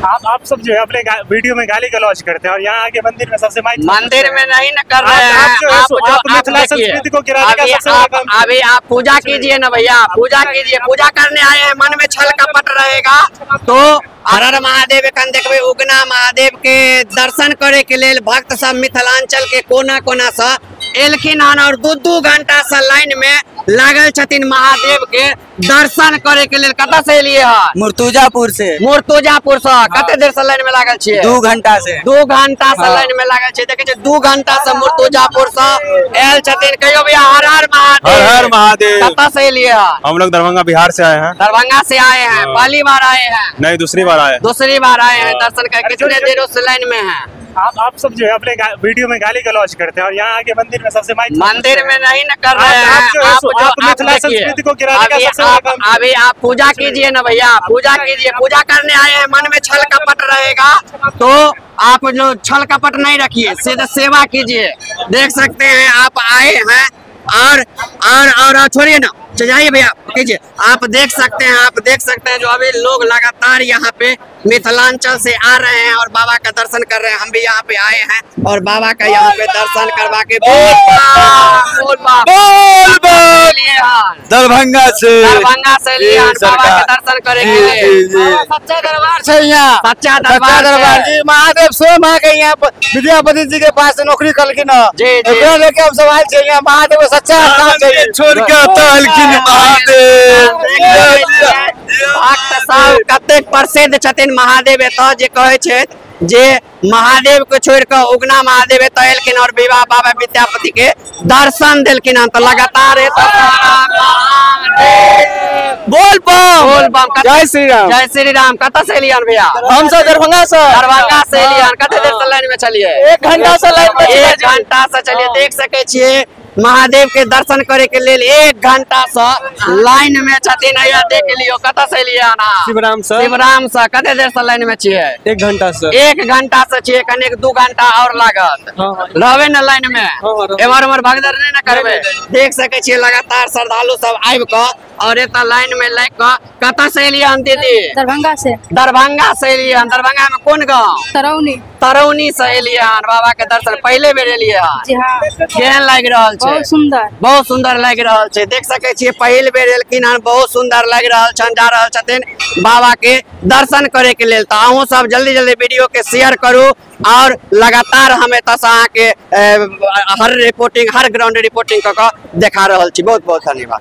आप सब जो है अपने वीडियो में गाली गलौज करते हैं और यहाँ आके मंदिर में सबसे माइक मंदिर में नहीं न कर रहे हैं। आप मिथिला संस्कृति को गिराने का सबसे बड़ा काम। अभी आप पूजा कीजिए ना भैया, पूजा कीजिए, पूजा करने आए हैं, मन में छल कपट रहेगा तो हर हर महादेव। एखन देखबै उगना महादेव के दर्शन करे के लेल भक्त सब मिथिलांचल के कोना कोना से एलखिन हन और 2-2 घंटा से लाइन में लागल छथिन महादेव के दर्शन करे के लेल। कतऽ से एलियै हन? मुर्तुजापुर से। मुर्तुजापुर से। कते देर से लाइन में लागल छियै? 2 घंटा से। 2 घंटा से लाइन में लागल छियै। देखै छियै 2 घंटा से मुर्तुजापुर से आयल छथिन। कहियो भैया हर हर महादेव। हर हर महादेव। कतऽ से एलियै हन? हम लोग दरभंगा बिहार से आए हैं। दरभंगा से आए हैं, पहली बार आए हैं? नहीं, दूसरी बार आए। दूसरी बार आए हैं दर्शन कर। कितने देर से लाइन में हैं? आप सब जो है अपने वीडियो में गाली गलौज करते हैं और यहाँ आके मंदिर में सबसे माइक मंदिर में नहीं न कर रहे हैं। आप मिथिला संस्कृति को गिराने का सबसे बड़ा काम। अभी आप पूजा कीजिए ना भैया, पूजा कीजिए, पूजा करने आए हैं, मन में छल कपट रहेगा तो आप जो छल कपट नहीं रखिए, सीधे सेवा कीजिए। देख सकते हैं आप आए हैं और छोड़िए ना, जाइए भैया कीजिए। आप देख सकते हैं, आप देख सकते हैं जो अभी लोग लगातार यहाँ पे मिथिलांचल से आ रहे हैं और बाबा का दर्शन कर रहे हैं। हम भी यहाँ पे आए हैं और बाबा का यहाँ पे दर्शन करवा के दरभंगा से, दरभंगा से लिए बाबा के दर्शन करे के लिए। सच्चा दरबार है यहाँ, सच्चा दरबार जी। महादेव स्वयं आके यहाँ विद्यापति जी के पास नौकरी करलखिन, लेके हम सब आयल छियै यहाँ। महादेव सच्चा छोड़ के महादेव। भक्त सब कतेक प्रसिद्ध छथिन महादेव एतऽ जे कहै छथि जे महादेव के छोड़ के उगना महादेव एतऽ एलखिन और विवाह बाबा विद्यापति के दर्शन देलखिन हन। तो लगातार बोल बम बोल बम। जय श्री राम। जय श्री राम। कतऽ से एलियै हन भैया? हम सब दरभंगा से। दरभंगा से एलियै हन। कते देर से लाइन में चलिए? 1 घंटा से लाइन में। 1 घंटा से चलिए। देख सकै छियै महादेव के दर्शन करे के लेल 1 घंटा से लाइन में छथिन। देख लियो। कतऽ से एलियै हन? शिवराम से। शिवराम से। कते देर से लाइन में छियै? 1 घंटा से। 1 घंटा से छियै, कनेक 2 घंटा और लागत। रहबै ने लाइन में, एम्हर उम्हर भगदड़ नहि ने करबै। देख सकै छियै लगातार श्रद्धालु सब आबि कऽ और एतऽ लाइन में लागि कऽ। कतऽ से एलियै हन दीदी? दरभंगा से। दरभंगा से एलियै हन। दरभंगा में कोन गाँव? तरौनी। तरौनी से एलियै हन बाबा के दर्शन पहिले बेर एलियै हन? जी हाँ। केहन लागि रहल छै? बहुत सुंदर, बहुत सुंदर लागि रहल छै। देख सकै छियै पहिल बेर एलखिन हन, बहुत सुंदर लागि रहल छनि। जा रहल छथिन बाबा के दर्शन करे के लेल। तऽ अहूँ सब जल्दी जल्दी वीडियो के शेयर करू और लगातार हम एतऽ से अहाँके हर रिपोर्टिंग, हर ग्राउंड रिपोर्टिंग कऽ कऽ देखा रहल छी। बहुत बहुत धन्यवाद।